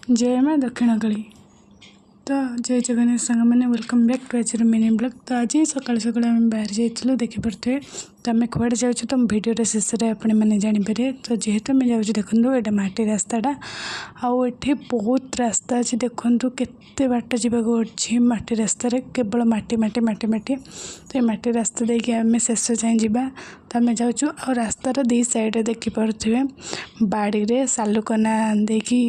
ଜୟ ମା ଦକ୍ଷିଣକାଳୀ। ତ ଜୟ ଜଗନ୍ନାଥ ସାଙ୍ଗମାନେ, welcome back to ଆଜିର ମିନି ବ୍ଲଗ୍। ତ ଆଜି ସକାଳୁ ସକାଳୁ ଆମେ ବାହାରି ଯାଇଥିଲୁ, ଦେଖିପାରୁଥିବେ। ତ ଆମେ କୁଆଡ଼େ ଯାଉଛୁ ତ ଭିଡ଼ିଓର ଶେଷରେ ଆପଣମାନେ ଜାଣିପାରିବେ। ତ ଯେହେତୁ ଆମେ ଯାଉଛୁ, ଦେଖନ୍ତୁ, ଏଇଟା ମାଟି ରାସ୍ତାଟା ଆଉ ଏଠି ବହୁତ ରାସ୍ତା ଅଛି। ଦେଖନ୍ତୁ, କେତେ ବାଟ ଯିବାକୁ ଅଛି ମାଟି ରାସ୍ତାରେ, କେବଳ ମାଟି, ମାଟି, ମାଟି, ମାଟି। ତ ଏ ମାଟି ରାସ୍ତା ଦେଇକି ଆମେ ଶେଷ ଯାଏଁ ଯିବା। ତ ଆମେ ଯାଉଛୁ ଆଉ ରାସ୍ତାର ଦୁଇ ସାଇଡ଼ରେ ଦେଖିପାରୁଥିବେ, ବାଡ଼ିରେ ସାଲୁକନା ଦେଇକି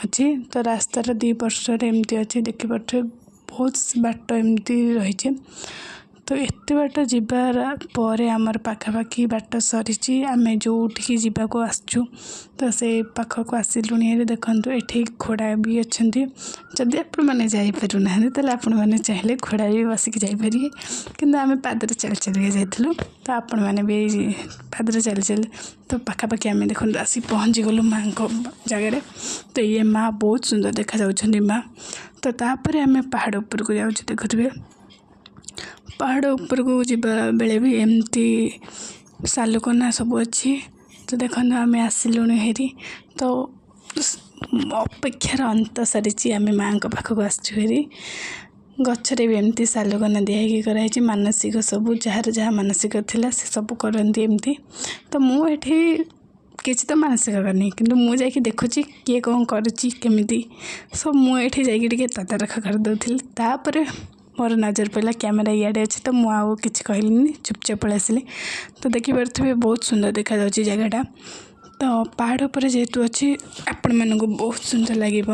ଅଛି। ତ ରାସ୍ତାର ଦୁଇ ପାର୍ଶ୍ୱରେ ଏମିତି ଅଛି, ଦେଖିପାରୁଥିବେ, ବହୁତ ବାଟ ଏମିତି ରହିଛି। ତ ଏତେ ବାଟ ଯିବାର ପରେ ଆମର ପାଖାପାଖି ବାଟ ସରିଛି। ଆମେ ଯେଉଁଠିକି ଯିବାକୁ ଆସିଛୁ, ତ ସେ ପାଖକୁ ଆସିଲୁଣି ହେରି। ଦେଖନ୍ତୁ, ଏଠି ଘୋଡ଼ା ବି ଅଛନ୍ତି। ଯଦି ଆପଣମାନେ ଯାଇପାରୁନାହାନ୍ତି, ତାହେଲେ ଆପଣମାନେ ଚାହିଁଲେ ଘୋଡ଼ା ବି ବସିକି ଯାଇପାରିବେ। କିନ୍ତୁ ଆମେ ପାଦରେ ଚାଲି ଚାଲିକା ଯାଇଥିଲୁ, ତ ଆପଣମାନେ ବି ପାଦରେ ଚାଲି ଚାଲି। ତ ପାଖାପାଖି ଆମେ, ଦେଖନ୍ତୁ, ଆସି ପହଞ୍ଚିଗଲୁ ମାଆଙ୍କ ଜାଗାରେ। ତ ଇଏ ମା, ବହୁତ ସୁନ୍ଦର ଦେଖାଯାଉଛନ୍ତି ମା। ତ ତାପରେ ଆମେ ପାହାଡ଼ ଉପରକୁ ଯାଉଛୁ। ଦେଖୁଥିବେ, ପାହାଡ଼ ଉପରକୁ ଯିବା ବେଳେ ବି ଏମିତି ସାଲୁକନା ସବୁ ଅଛି। ତ ଦେଖନ୍ତୁ, ଆମେ ଆସିଲୁଣି ହେରି। ତ ଅପେକ୍ଷାର ଅନ୍ତ ସରିଛି, ଆମେ ମାଆଙ୍କ ପାଖକୁ ଆସିଛୁ ହେରି। ଗଛରେ ବି ଏମିତି ସାଲୁକନା ଦିଆ ହେଇକି କରାହେଇଛି। ମାନସିକ ସବୁ, ଯାହାର ଯାହା ମାନସିକ ଥିଲା, ସେ ସବୁ କରନ୍ତି ଏମିତି। ତ ମୁଁ ଏଠି କିଛି ତ ମାନସିକ କରିନି, କିନ୍ତୁ ମୁଁ ଯାଇକି ଦେଖୁଛି କିଏ କ'ଣ କରୁଛି, କେମିତି ସବୁ। ମୁଁ ଏଠି ଯାଇକି ଟିକେ ତଦାରଖ କରିଦେଉଥିଲି। ତାପରେ ମୋର ନଜର ପଡ଼ିଲା, କ୍ୟାମେରା ଇଆଡ଼େ ଅଛି। ତ ମୁଁ ଆଉ କିଛି କହିଲିନି, ଚୁପଚାପ ପଳେଇ ଆସିଲି। ତ ଦେଖିପାରୁଥିବେ, ବହୁତ ସୁନ୍ଦର ଦେଖାଯାଉଛି ଜାଗାଟା। ତ ପାହାଡ଼ ଉପରେ ଯେହେତୁ ଅଛି, ଆପଣମାନଙ୍କୁ ବହୁତ ସୁନ୍ଦର ଲାଗିବ।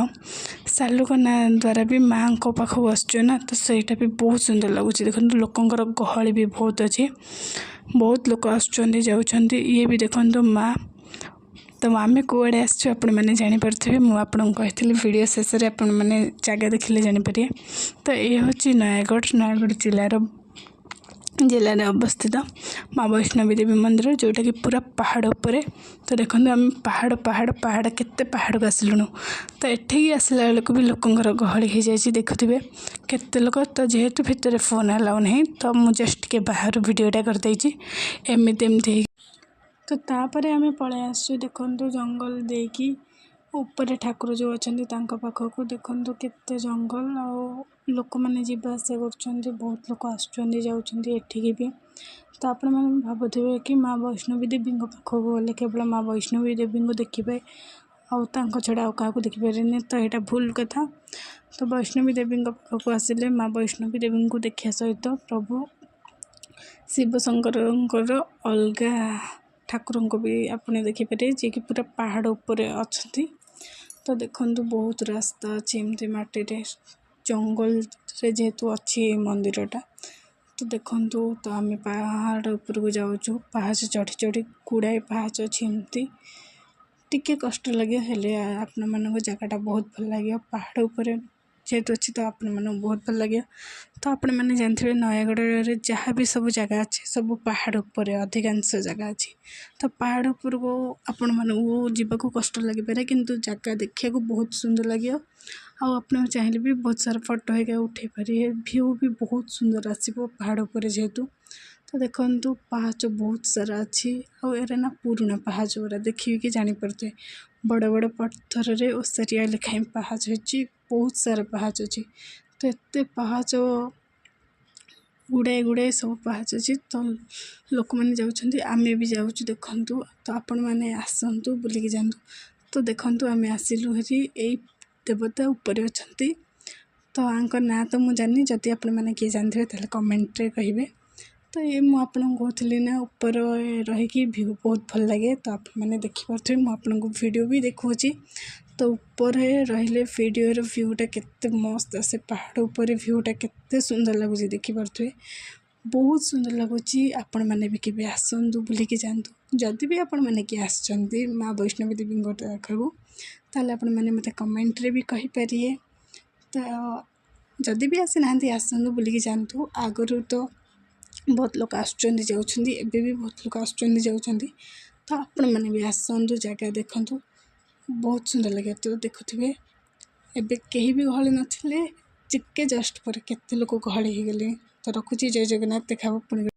ସାଲୁକନା ଦ୍ୱାରା ବି ମାଆଙ୍କ ପାଖକୁ ଆସୁଛୁ ନା, ତ ସେଇଟା ବି ବହୁତ ସୁନ୍ଦର ଲାଗୁଛି। ଦେଖନ୍ତୁ, ଲୋକଙ୍କର ଗହଳି ବି ବହୁତ ଅଛି, ବହୁତ ଲୋକ ଆସୁଛନ୍ତି, ଯାଉଛନ୍ତି। ଇଏ ବି ଦେଖନ୍ତୁ ମା। ତ ଆମେ କୁଆଡ଼େ ଆସିଛୁ, ଆପଣମାନେ ଜାଣିପାରୁଥିବେ। ମୁଁ ଆପଣଙ୍କୁ କହିଥିଲି, ଭିଡ଼ିଓ ଶେଷରେ ଆପଣମାନେ ଜାଗା ଦେଖିଲେ ଜାଣିପାରିବେ। ତ ଇଏ ହେଉଛି ନୟାଗଡ଼, ନୟାଗଡ଼ ଜିଲ୍ଲାରେ ଅବସ୍ଥିତ ମା ବୈଷ୍ଣବୀ ଦେବୀ ମନ୍ଦିର, ଯେଉଁଟାକି ପୁରା ପାହାଡ଼ ଉପରେ। ତ ଦେଖନ୍ତୁ, ଆମେ ପାହାଡ଼, ପାହାଡ଼, ପାହାଡ଼, କେତେ ପାହାଡ଼କୁ ଆସିଲୁଣୁ। ତ ଏଠିକି ଆସିଲା ବେଳକୁ ବି ଲୋକଙ୍କର ଗହଳି ହେଇଯାଇଛି। ଦେଖୁଥିବେ କେତେ ଲୋକ। ତ ଯେହେତୁ ଭିତରେ ଫୋନ୍ ଆଲାଉ ନାହିଁ, ତ ମୁଁ ଜଷ୍ଟ ଟିକେ ବାହାରୁ ଭିଡ଼ିଓଟା କରିଦେଇଛି ଏମିତି ଏମିତି ହେଇକି। ତ ତାପରେ ଆମେ ପଳେଇ ଆସିଛୁ, ଦେଖନ୍ତୁ, ଜଙ୍ଗଲ ଦେଇକି ଉପରେ ଠାକୁର ଯେଉଁ ଅଛନ୍ତି ତାଙ୍କ ପାଖକୁ। ଦେଖନ୍ତୁ, କେତେ ଜଙ୍ଗଲ ଆଉ ଲୋକମାନେ ଯିବା ଆସିବା କରୁଛନ୍ତି। ବହୁତ ଲୋକ ଆସୁଛନ୍ତି, ଯାଉଛନ୍ତି ଏଠିକି ବି। ତ ଆପଣମାନେ ଭାବୁଥିବେ କି ମା ବୈଷ୍ଣବୀ ଦେବୀଙ୍କ ପାଖକୁ ଗଲେ କେବଳ ମା ବୈଷ୍ଣବୀ ଦେବୀଙ୍କୁ ଦେଖିବେ ଆଉ ତାଙ୍କ ଛଡ଼ା ଆଉ କାହାକୁ ଦେଖିପାରିବେନି, ତ ଏଇଟା ଭୁଲ କଥା। ତ ବୈଷ୍ଣବୀ ଦେବୀଙ୍କ ପାଖକୁ ଆସିଲେ ମା ବୈଷ୍ଣବୀ ଦେବୀଙ୍କୁ ଦେଖିବା ସହିତ ପ୍ରଭୁ ଶିବ ଶଙ୍କରଙ୍କର ଅଲଗା ଠାକୁରଙ୍କୁ ବି ଆପଣ ଦେଖିପାରିବେ, ଯିଏକି ପୁରା ପାହାଡ଼ ଉପରେ ଅଛନ୍ତି। ତ ଦେଖନ୍ତୁ, ବହୁତ ରାସ୍ତା ଅଛି ଏମିତି ମାଟିରେ, ଜଙ୍ଗଲରେ ଯେହେତୁ ଅଛି ଏଇ ମନ୍ଦିରଟା। ତ ଦେଖନ୍ତୁ, ତ ଆମେ ପାହାଡ଼ ଉପରକୁ ଯାଉଛୁ ପାହାଚ ଚଢ଼ି ଚଢ଼ି। ଗୁଡ଼ାଏ ପାହାଚ ଅଛି ଏମିତି, ଟିକେ କଷ୍ଟ ଲାଗିବ, ହେଲେ ଆପଣମାନଙ୍କୁ ଜାଗାଟା ବହୁତ ଭଲ ଲାଗିବ। ପାହାଡ଼ ଉପରେ ଯେହେତୁ ଅଛି, ତ ଆପଣମାନଙ୍କୁ ବହୁତ ଭଲ ଲାଗିବ। ତ ଆପଣମାନେ ଜାଣିଥିବେ, ନୟାଗଡ଼ରେ ଯାହା ବି ସବୁ ଜାଗା ଅଛି, ସବୁ ପାହାଡ଼ ଉପରେ ଅଧିକାଂଶ ଜାଗା ଅଛି। ତ ପାହାଡ଼ ଉପରକୁ ଆପଣମାନଙ୍କୁ ଯିବାକୁ କଷ୍ଟ ଲାଗିପାରେ, କିନ୍ତୁ ଜାଗା ଦେଖିବାକୁ ବହୁତ ସୁନ୍ଦର ଲାଗିବ। ଆଉ ଆପଣ ଚାହିଁଲେ ବି ବହୁତ ସାରା ଫଟୋ ହେଇକା ଉଠେଇ ପାରିବେ। ଭ୍ୟୁ ବି ବହୁତ ସୁନ୍ଦର ଆସିବ ପାହାଡ଼ ଉପରେ ଯେହେତୁ। ତ ଦେଖନ୍ତୁ, ପାହାଚ ବହୁତ ସାରା ଅଛି। ଆଉ ଏରା ନା ପୁରୁଣା ପାହାଚ ଗୁଡ଼ା, ଦେଖିକି ଜାଣିପାରୁଥିବେ। ବଡ଼ ବଡ଼ ପଥରରେ ଓସାରିଆ ଲେଖାଏଁ ପାହାଚ ହେଇଛି। ବହୁତ ସାରା ପାହାଚ ଅଛି। ତ ଏତେ ପାହାଚ, ଗୁଡ଼ାଏ ଗୁଡ଼ାଏ ସବୁ ପାହାଚ ଅଛି। ତ ଲୋକମାନେ ଯାଉଛନ୍ତି, ଆମେ ବି ଯାଉଛୁ, ଦେଖନ୍ତୁ। ତ ଆପଣମାନେ ଆସନ୍ତୁ, ବୁଲିକି ଯାଆନ୍ତୁ। ତ ଦେଖନ୍ତୁ, ଆମେ ଆସିଲୁ ହେରି। ଏଇ ଦେବତା ଉପରେ ଅଛନ୍ତି। ତ ୟାଙ୍କ ନାଁ ତ ମୁଁ ଜାଣିନି। ଯଦି ଆପଣମାନେ କିଏ ଜାଣିଥିବେ, ତାହେଲେ କମେଣ୍ଟରେ କହିବେ। ତ ଇଏ ମୁଁ ଆପଣଙ୍କୁ କହୁଥିଲି ନା, ଉପରେ ରହିକି ଭ୍ୟୁ ବହୁତ ଭଲ ଲାଗେ। ତ ଆପଣମାନେ ଦେଖିପାରୁଥିବେ, ମୁଁ ଆପଣଙ୍କୁ ଭିଡ଼ିଓ ବି ଦେଖାଉଛି। ତ ଉପରେ ରହିଲେ ଭିଡ଼ିଓର ଭ୍ୟୁଟା କେତେ ମସ୍ତ ଆସେ। ପାହାଡ଼ ଉପରେ ଭ୍ୟୁଟା କେତେ ସୁନ୍ଦର ଲାଗୁଛି, ଦେଖିପାରୁଥିବେ, ବହୁତ ସୁନ୍ଦର ଲାଗୁଛି। ଆପଣମାନେ ବି କେବେ ଆସନ୍ତୁ, ବୁଲିକି ଯାଆନ୍ତୁ। ଯଦି ବି ଆପଣମାନେ କିଏ ଆସିଛନ୍ତି ମା ବୈଷ୍ଣବୀ ଦେବୀଙ୍କ ପାଖକୁ, ତାହେଲେ ଆପଣମାନେ ମୋତେ କମେଣ୍ଟରେ ବି କହିପାରିବେ। ତ ଯଦି ବି ଆସିନାହାନ୍ତି, ଆସନ୍ତୁ, ବୁଲିକି ଯାଆନ୍ତୁ। ଆଗରୁ ତ ବହୁତ ଲୋକ ଆସୁଛନ୍ତି, ଯାଉଛନ୍ତି, ଏବେ ବି ବହୁତ ଲୋକ ଆସୁଛନ୍ତି, ଯାଉଛନ୍ତି। ତ ଆପଣମାନେ ବି ଆସନ୍ତୁ, ଜାଗା ଦେଖନ୍ତୁ, ବହୁତ ସୁନ୍ଦର ଲାଗିବ। ତ ଦେଖୁଥିବେ, ଏବେ କେହି ବି ଗହଳି ନଥିଲେ, ଟିକେ ଜଷ୍ଟ ପରେ କେତେ ଲୋକ ଗହଳି ହେଇଗଲେ। ତ ରଖୁଛି, ଜୟ ଜଗନ୍ନାଥ। ଦେଖା ପୁଣି।